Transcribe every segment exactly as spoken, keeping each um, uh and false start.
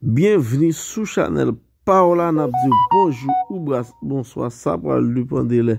Byenvni sou chanèl pa w la, n ap di w bonjou ou bras-, bonswa, sa pral depann de lè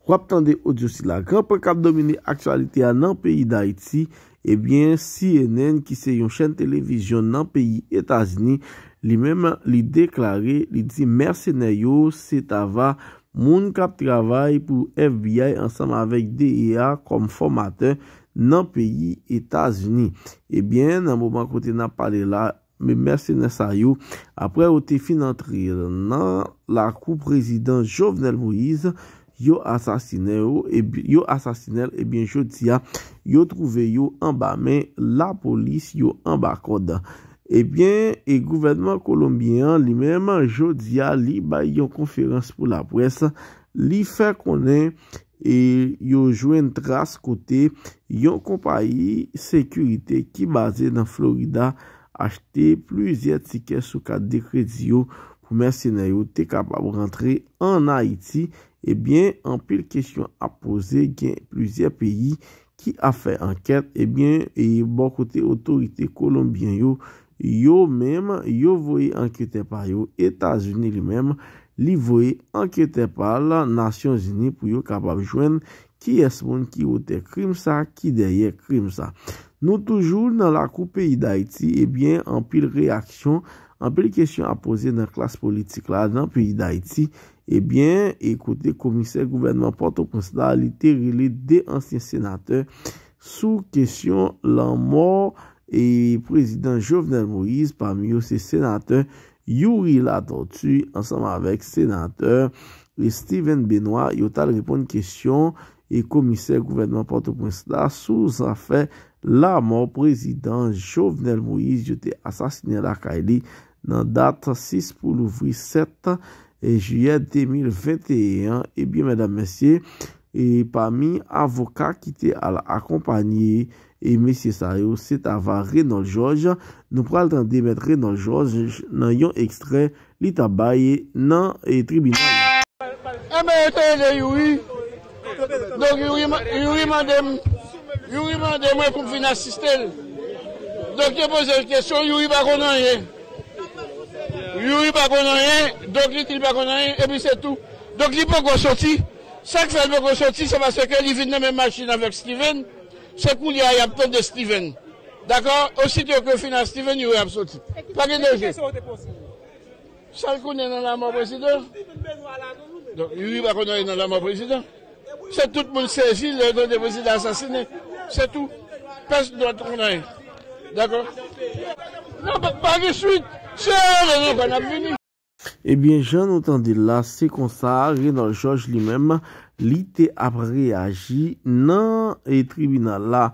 w ap tande odyo sila. Gran pwen k ap domine aktyalite a nan peyi Dayiti, ebyen, C N N, ki se yon chèn televizyon nan peyi Etazini, li menm, li deklare, li di mèsenè yo, se t ava moun k ap travay pou F B I ansanm avèk D E A kòm fòmatè nan peyi Etazini. Ebyen, nan moman kote n ap pale la, men mèsenè sa yo, apre yo te fin antre nan lakou prezidan Jovenel Moïse, yo asasinen yo, epi, yo asasinen l, ebyen, jodi a, yo twouve yo anba men lapolis, yo anba kòd. Ebyen, e gouvènman kolonbyen an, li menm, jodi a, li bay yon konferans pou laprès, li fè konnen e yo jwenn tras kote yon konpayi sekirite ki baze nan Florida achte plizyè tikè sou kat de kredi yo pou mèsenè yo te kapab rantre ann Ayiti. Ebyen, anpil kesyon ap poze, gen plizyè peyi ki ap fè ankèt. Ebyen, e bò kote otorite kolonbyen yo, yo menm, yo voye anketè pa yo. Etazini li menm, li voye anketè pa l Nasyonzini pou yo kapab jwenn kiyès moun ki otè krim sa, ki dèyè krim sa. Nou toujou nan lakou peyi Dayiti, ebyen, anpil reyaksyon, anpil kesyon ap poze nan klas politik la, nan peyi Dayiti. Ebyen, e kote komisè gouvènman Pòtoprens la, li te rele de ansyen senatè sou kesyon lanmò e prezidan Jovenel Moïse, pami yo se senatè Youri Latortue ansanm avèk senatè Steven Benoît. Yo t al reponn kesyon e komisè gouvènman Pòtoprens la sou zafè lanmò prezidan Jovenel Moïse. Yo te asasinen lakay li nan dat sis pou louvri sèt e jiyè de mil venteyen an. Ebyen, medam, mesye, e pami avoka ki te al akonpanye e mesye sa yo, se t ava Renold Georges. Nou pral tande mèt Renold Georges nan yon ekstrè li t ap bay nan e tribinal la. Enben, yo te rele Youri. Donk, Youri ma-, Youri mande m, Youri mande mwen pou m vin asiste l. Donk, yo poze l kesyon, Youri pa konn anyen. Youri pa konn anyen, donk li di li pa konn anyen, epi se tou. Donk, li poko soti. Sa k fè l poko soti, se paske li vin nan menm machin avèk Steven. Se koulye a y ap tande Steven. Dakò? Osito ke yo fin ak Steven, Youri ap soti. Pa gen danje. Sa l konnen nan lanmò prezidan? Donk, Youri pa konn anyen nan lanmò prezidan. Se tout moun sezi lè yo tande prezidan asasinen. Se tou. Pèsonn dòt konn anyen. Dakò? Non, pa, pa gen swit. Se lè nou konn ap vini. Ebyen, jan nou tande l la, se konsa Renold Georges li menm, li te ap reyaji nan e tribinal la.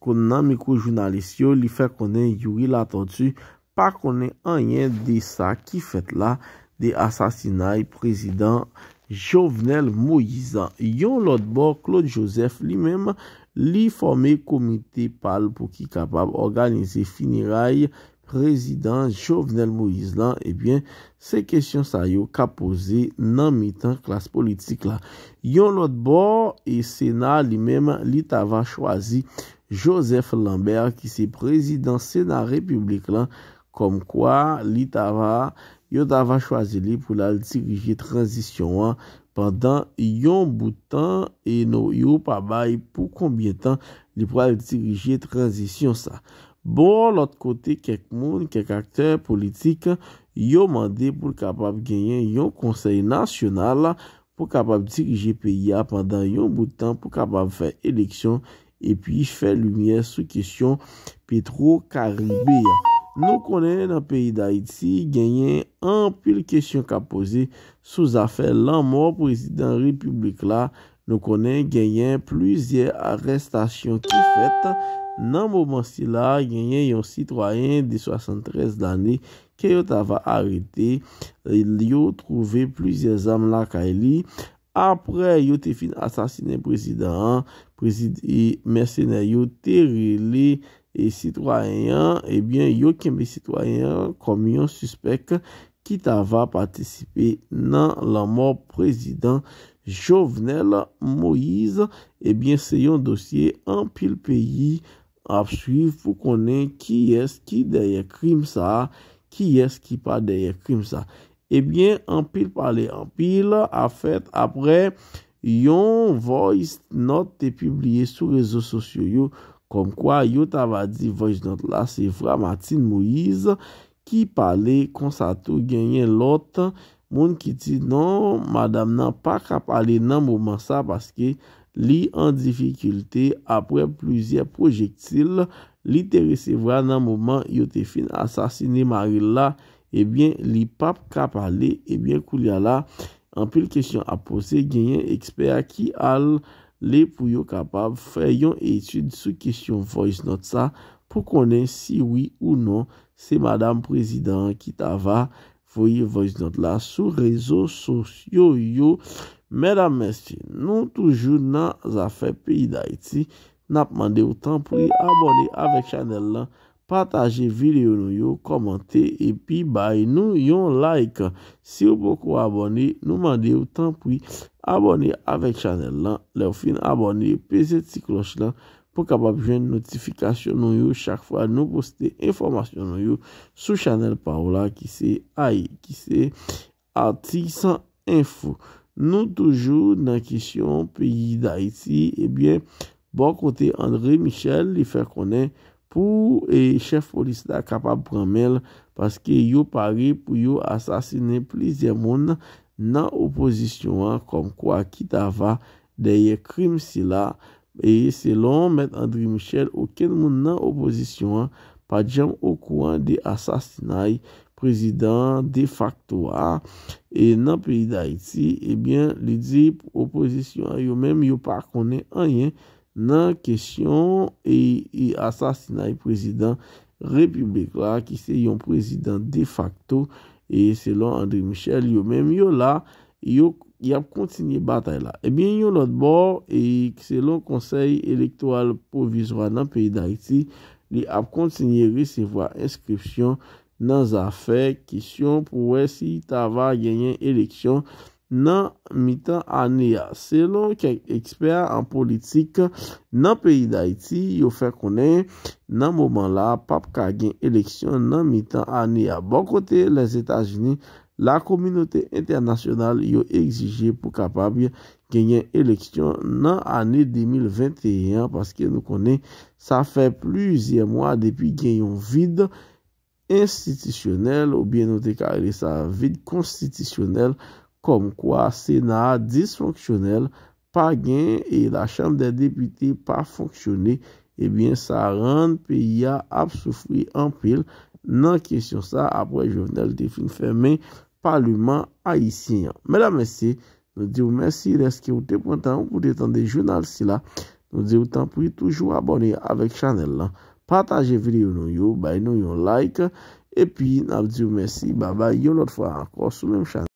Kon nan mikwo jounalis yo, li fè konnen Youri Latortue pa konnen anyen de sa ki fèt la, de asasinay prezidan Jovenel Moïse. Yon lòt bò, Claude Joseph li menm, li fòme komite pa l pou ki kapab òganize fineray prezidan Jovenel Moïse lan. Ebyen, se kesyon sa yo k ap poze nan mitan klas politik la. Yon lòt bò, e Sena li menm, li t ava chwazi Joseph Lambert, ki se prezidan Sena Repiblik lan, kòmkwa li t ava, yo t ava chwazi li pou l al dirije tranzisyon an pandan yon bout tan, e nou, yo pa bay pou konbyen tan li pral dirije tranzisyon sa. Bò lòt kote, kèk moun, kèk aktè politik, yo mande pou l kapab genyen yon konsèy nasyonal pou kapab dirije peyi a pandan yon bout tan, pou kapab fè eleksyon epi fè limyè sou kesyon Petwo Karibe a. Nou konnen nan peyi Dayiti, genyen anpil kesyon k ap poze sou zafè lanmò prezidan repiblik la. Nou konnen genyen plizyè arèstasyon ki fèt. Nan moman sila, genyen yon sitwayen de swasanntrèz lane ke yo t ava arete. Yo twouve plizyè zam lakay li. Apre yo te fin asasinen prezidan an, prezid-, e mèsenè yo te rele e sitwayen an, ebyen, yo kenbe sitwayen an kòm yon sispèk ki t ava patisipe nan lanmò prezidan Jovenel Moïse. Ebyen, se yon dosye anpil peyi ap swiv pou konnen kiyès ki dèyè krim sa a, kiyès ki pa dèyè krim sa. Ebyen, anpil pale anpil ap fèt apre yon voice note te pibliye sou rezo sosyo yo, kòmkwa yo ta va di voice note la se vwa Martine Moïse ki pale. Konsa tou, genyen lòt moun ki di non, madanm nan pa ka pale nan moman sa paske li an difikilte apre plizyè pwojektil li te resevwa nan moman yo te fin asasine mari l la. Ebyen, li p ap ka pale. Ebyen, koulye a la, anpil kesyon ap poze. Genyen ekspè ki ale pou yo kapab fè yon etid sou kesyon voice note sa pou konnen si wi ou non se madanm prezidan an ki ta va voye voice note la sou rezo sosyo yo. Medam, mesye, nou toujou nan zafè peyi Dayiti. N ap mande w tanpri abòne avèk chanèl lan, pataje videyo nou yo, kòmante epi bay nou yon like. Si w poko abòne, nou mande w tanpri abòne avèk chanèl lan. Lè w fin abòne, peze ti klòch lan pou w kapab jwenn notifikasyon nou yo chak fwa nou poste enfòmasyon nou yo sou chanèl pa w la ki se ay, ki se Artisan Info. Nou toujou nan kesyon peyi Dayiti. Ebyen, bò kote André Michel, li fè konnen pou e chèf polis la kapab pran men l, paske yo pare pou yo asasinen plizyè moun nan opozisyon an, kòmkwa ki ta va dèyè krim sila. E selon Mèt André Michel, okenn moun nan opozisyon an pa t janm okouran de asasinay prezidan defakto a. E nan peyi Dayiti, ebyen, li di opozisyon an yo menm yo pa konnen anyen nan kesyon e, e asasinay prezidan repiblik la, ki se yon prezidan defakto. E selon André Michel, yo menm yo la, yo y ap kontinye batay la. Ebyen, yon lòt bò, e selon Konsèy Elektoral Pwovizwa nan peyi Dayiti, li ap kontinye resevwa enskripsyon nan zafè kesyon pou wè si ta va genyen eleksyon nan mitan ane a. Selon kèk ekspè an politik nan peyi Dayiti, yo fè konnen nan moman la p ap ka gen eleksyon nan mitan ane a. Bò kote Lèzetazini, lakominote entènasyonal yo egzije pou kapab genyen eleksyon nan ane de mil venteyen an, paske nou konnen sa fè plizyè mwa depi gen yon vid enstitisyonèl, oubyen nou te ka rele sa vid konstitisyonèl, kòmkwa Sena a disfonksyonèl, pa gen, e Lachanm dè Depite pa fonksyone. Ebyen, sa rann peyi a ap soufri anpil nan kesyon sa apre Jovenel te fin fèmen Paleman ayisyen an. Medam, mesye, nou di w mèsi dèske w te pran tan w pou te tande jounal sila. Nou di w tanpri toujou abòne avèk chanèl lan. Pataje videyo nou yo, bay nou yon like, epi n ap di w mèsi. Babay, yon lòt fwa ankò sou menm chanèl.